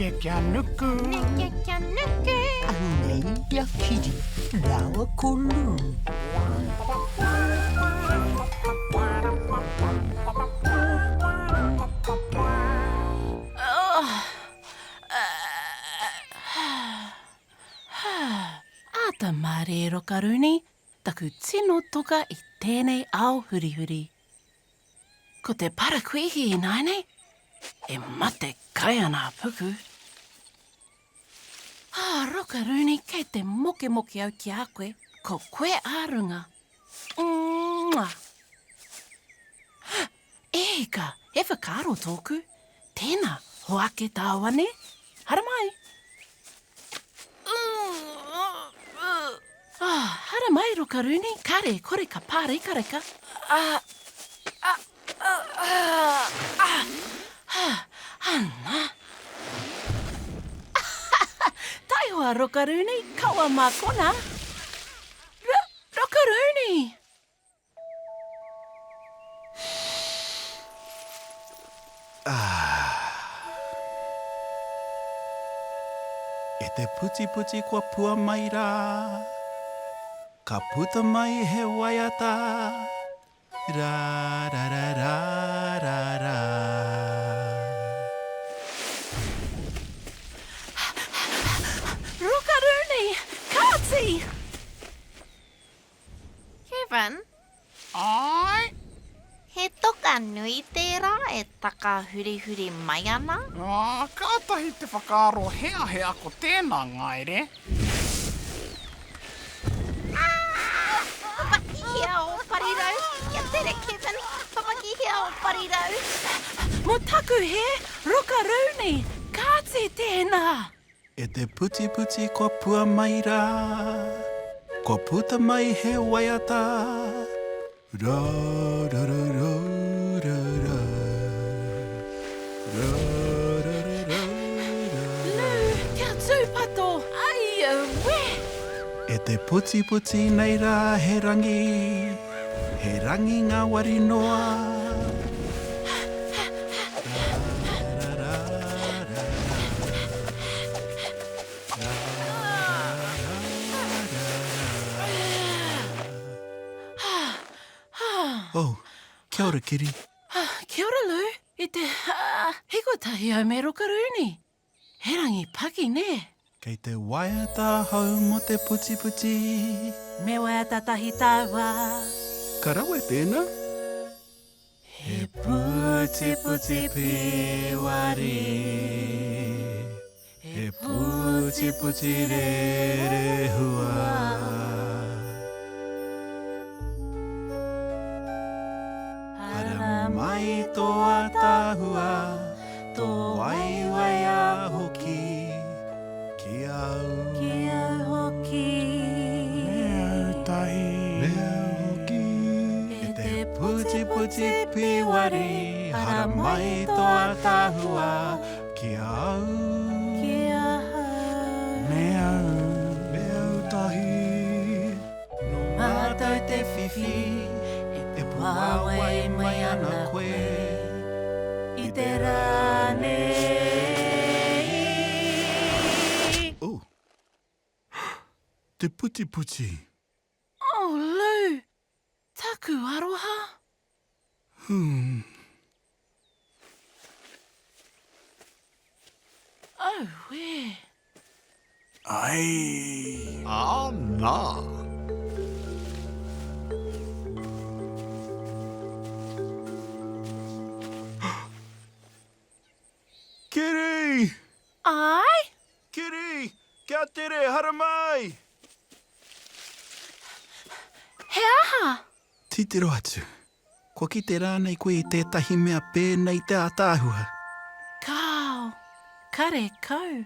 Neke kia nuku. Neke kia nuku. Anei a Kiri rāua ko Lou. Āta mārē Rokaruni, taku tino toka i tēnei ao hurihuri. Ko te parakuihi ināianei, e mate kai ana a puku. Ā, Rokaruni, kei te mokemoke au ki a koe, ko koe a runga. Mua! E hika, he whakaaro tōku. Tēnā, hoake tāua nē? Haramai! Ah, haramai, Rokaruni, kāre e kore ka pārekareka. Ah, ah, ah, ah, ah, ah, ana. Taihoa, Rokaruni, kaua mā konā. Rokaruni! E te putiputi kua pua mai rā, Ka puta mai he waiata, Rā, rā, rā, rā, rā, rā. Rokaruni! Kāti! Kevin? Āe? He toka nui tērā e takahurihuri mai ana? Ā, kātahi te whakaaro heahea ko tēnā ngaere. Papakihia ō parirau! Kia tere, Kevin! Papakihia ō parirau! Mō taku hē, Roka Rooney! Kāti tēnā! E te putiputi kua pua mai rā, Kua puta mai he waiata, Rā, ra, ra, ra, ra, ra. Rā, ra, ra, ra, ra, Lou, kia tūpato! Ai, auē! E te putiputi nei rā he rangi, He rangi ngāwari noa. Oh, kia ora Kiri. Kia ora Lou, i te hiko tahi au me Rokaruni. He rangi paki, nē? Kei te waiata ahau mō te putiputi. Me waiata tahi tāua. Ka rawe tēnā. He putiputi pīwari, He putiputi rerehua. Haramai tō ataahua, tō waiwaia hoki ki au. Ki au hoki. Me au tahi. Me au hoki. E te putiputi pīwari, haramai tō ataahua ki au. Ki ahau. Me au. Me au tahi. Nō mātou te whiwhi, e puāwai mai ana koe i te rā nei. Oh. Te putiputi. Oh, Lou, taku aroha. Hmm. Auē. Ai. Ā, nā. Kiri! Ai? Kiri! Kia tere, haramai! He aha? Titiro atu. Kua kite rānei koe i tētahi mea pēnei te ātaahua? Kāo, karekau.